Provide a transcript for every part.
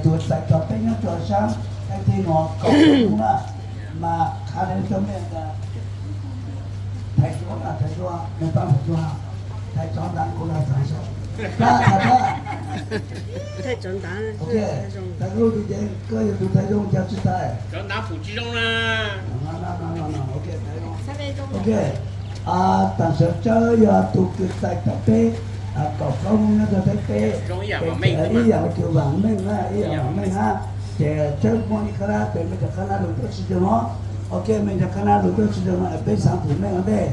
Tus txais tos peb nyob rau sab Thaib teb no kaum xyoo na, mas qha li rau mej tias, thầy Tuấn à, thầy Tuấn, mày pab thầy Tuấn à? Thầy Tuấn đang cũng là thầy Tuấn. Thầy Tuấn. Ok, thầy Tuấn thì koj yog tus thầy Tuấn, chào sư thầy. Ok, tam sawv tsawb yog tus kws txais tos peb, kaum plaub hnub nyob rau Thaib teb, ib yam li kws Vam Meej na, ib yam Vam Meej na, ces tsawb muaj ib qhab nab, ces mej cov qhab nab lug tuaj tsi zoo no. Ok, mej cov qhab nab lug tuaj tsi zoo no, peb xaav pum mej ua ntej,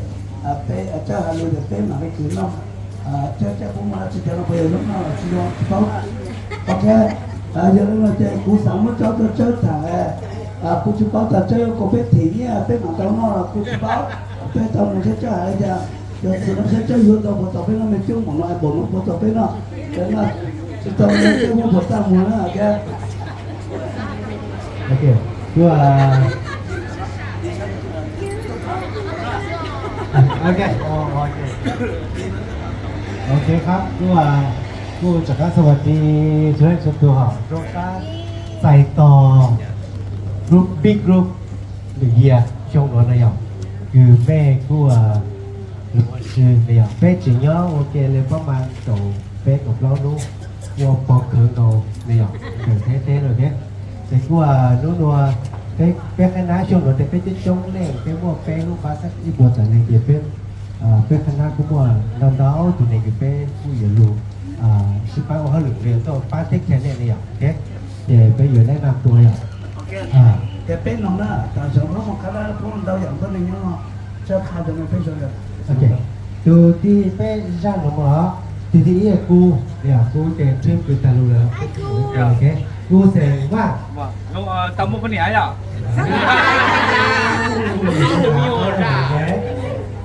peb tsawb has lug ces peb mam li kws noj. Tsawb tsawb puab muaj dlaab tsi cov no puas yog lub noj los tsi zoo tsi paub. Ok, yog li no ces kuv xaav muab tso tuaj tsawb thaam, kuv tsi paub tas tsawb yuav kom peb thim nyiaj peb mam tau noj los kuv tsi paub. Peb tau nug saib tsawb has li cas, yog txwm no saib tsawb yuav tau puas tau peb noj, mej coob npaum no es npaum no puas tau peb noj. Tsi tau no peb muab puas txaj muag na. Ok, kuv, ok, ok, ok, kuv, kuv rov qab xav vas di txhua leej txhua tug hom zoo sab txais tos group, big group, lwm yias xyoo nuav na yom, kws mej kuj lug ua si na yom, peb tseem nyob ua ke li pab mas kaum peb kaum plaub hnub ua pov khawv nkaus na yom, kawm Thaib teb lawm thiab. Ces kuj hnub nua peb qhab nab xyoo nuav tes peb coob coob leej, peb muaj peb lub pab xab ib puas tawm leej ces peb, peb qhab nab kuj muaj ntau ntau tus neeg kws peb kuj yuav lug sib pab ua hauj lwm, tuaj pab teb chaws nej li yom. Ces peb yuav neb naj tua yom. Ces peb no na, tam sim no muaj qhab nab puab ntau yam tuab neeg nyob, tshaj qha rau peb sawv daws. Tus thib peb zaj no os, tus thib ib kuv, kuv ces tshwj kws tag lug lawm. Kuv xeem Vaj. Tau muaj poj niam yom.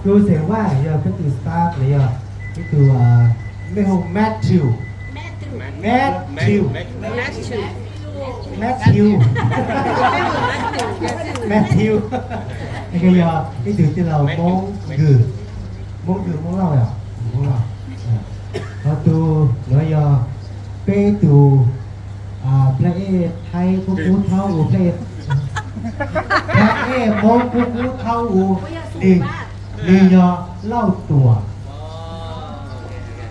Kuv xeem Vaj yog peb tus staff los yog ib tug, mej hu Matthew. Matthew. Matthew. Matthew. Yog ib tug tij laug Moob Kws. Moob Kws, Moob Lauj yom, Moob Lauj. Ho tus nuav yog peb tug play ej Thaib kub kub thaub ua play ej, play ej Moob kub kub thaub ua, nwg, nwg yog Lauj Tuam.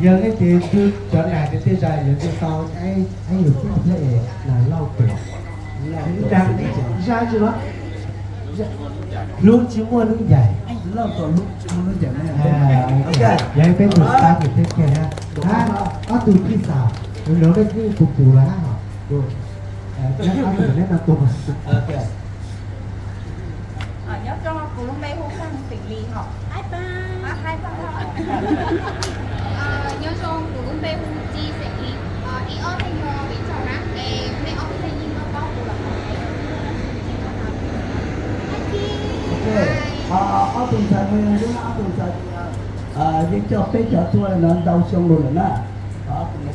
Yog leej twg tub cov nag tes tej zag yuav tau, aib yug tub play ej na Lauj Tuam. Zaj tsi los, hlub tsi muaj hnub ncaim. Yog peb tug staff kws teb chaws na. Hab ob tug phij xas, lub no peb twb pum pum lawm hab hos. Ob tug neb nab tua. Nyob zoo, kuv lub npe hu Xeem Lis hos. Nyob zoo, kuv lub npe hu Ci Xeem Lis. Ib ob leeg no peb tsaug na, es mej ob leeg yeej paub kuv lawm. Ob tug ntxhais, ob tug ntxhais, yeej coj peb cov tuaj no ntau xyoo lawm na.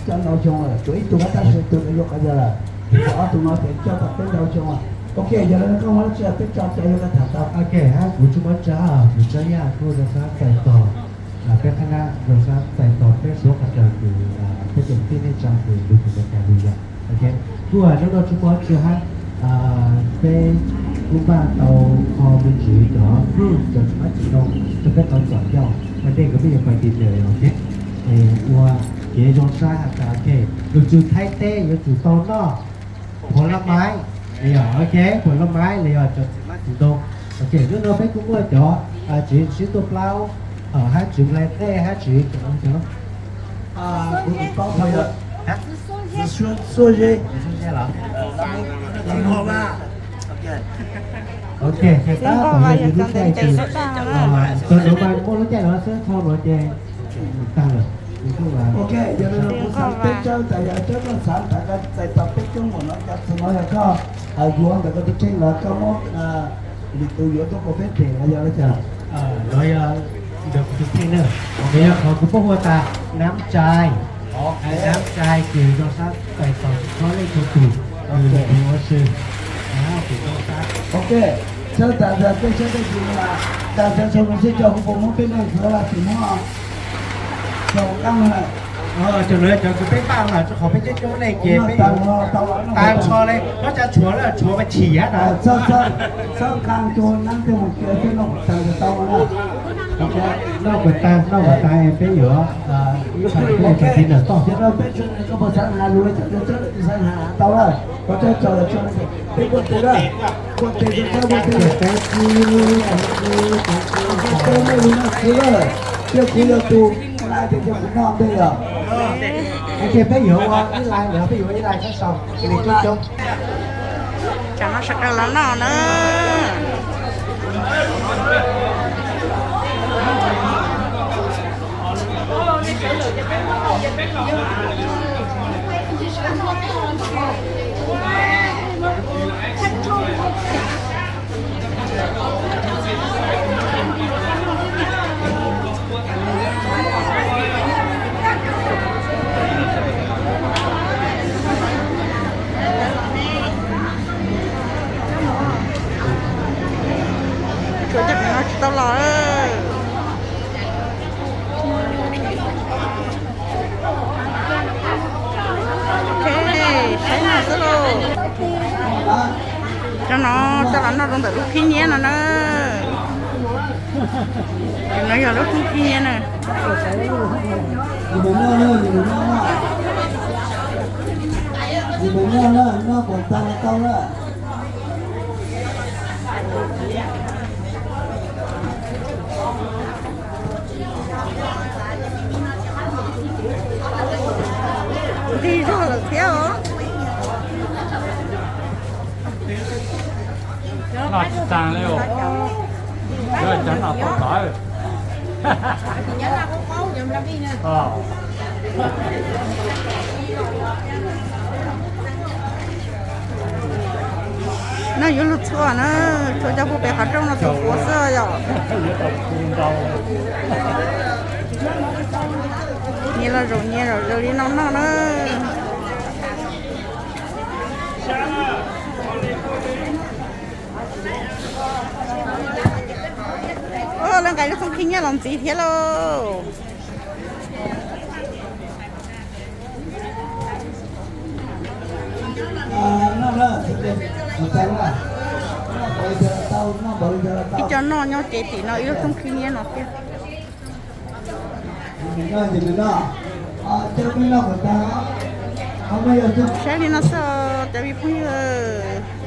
Coj ntau xyoo lawm, tshuav ib tug hab tab sis tus yuav qhov yog lawm. Ob tug no ces coj tau peb ntau xyoo. Ok, yog li no koj muaj dlaab tsi peb tso cai yuav koj tham tau. Ok, hab kuv tsi muab tsa, kuv tsa yaj kuj zoo sab txais tos peb qhab nab, zoo sab txais tos peb suav qhov chaw kws peb cov tij neej tsa kws lug tus Amelikas lug yom. Ok, kuj hnub no tsi muaj dlaab tsi hab, peb kuj npaj tau qho me ntsis cov fruit, cov txiv hmab txiv ntoo rau peb tau txom nyem, ua ntej kws peb yuav pais dinner, ok. Ua kev zoo sab has tas, ok, lug txug Thaib teb yuav tsum tau noj phuam laj maiv, ok, phuam laj maiv los yog cov txiv hmab txiv ntoo. Ok, hnub no peb kuj muaj cov tswv sib tuaj plaub hom hab tswv nplai qej hab tswv cov, kuv tsis paub, xuab zeb, xuab zeb los. Ok, ces tab tom yog yus lub caij ces, cov nuav mas muaj lub caij no xwb, txhob nuav ces tag lawm. Ok, yog li no kuv xaav peb tsawb tas, yog tsawb koj xaav tas koj txais tos peb coob npaum no, cov txwm no yog koj yuav ntawm koj tus kheej los koj muab lwm tus yuav tuaj rau peb them los yog li cas? Los yog ntawm kuv tus kheej na, yog qhov kuv paub hu tas nab tsai, nab tsai ces zoo sab txais tos txhua leej txhua tug, ua si. Ok, tsawb tas, peb tsawb tas, tas tas sau no seb cov kuv puas muab peb leej txhua tug muab rau qab no. Cov no cov kws peb npaj mas rau qhov peb coob coob leej ces peb yuav tas Tshuav lawm, tshuav mas chim yam na. Txhob, txhob nqa tus nab tej mus kiag, txhob noj kuv tag tau na. Noj kuv tag, noj kuv tag peb yuav ib qho peb yuav tag tiv nram toj thiab. Peb tsev neeg koj puas xav hais lus, tsev neeg tsev neeg xav hais tau lawm, koj txhob tso lawm, tso peb kuaj tes na, kuaj tes, kuaj tes, kuaj tes. Kuaj tes, kuaj tes, kuaj tes, kuaj tes, kuaj tes, kuaj tes. Ces peb yuav ua ib lais lawm, peb yuav ua ib lais sab saud li coob coob. Tsam no sawv daws los noj na. Tsuav cov no tsis tau los. Ok, saib no xwb lauj. Cov no coj los noj rau ntawm lub khib nyiab no na. Cov no yog lub khib nyiab na. Nqig zog lawm thiab os. Noj tsis tag li os. Yuav cov no tau tod. No yuav luag txhua na, txhua cov puag pem qhov rooj no txhua puav xwb yom. Nyias los zaum nyias zaum zaws li no noj na. Lawv nqa lub thooj khib nyiab los ntxiv thiab lauj. Ib co noj nyob cev tim no ib lub thooj khib nyiab no thiab. Saib li no xwb os cov me phooj ywg.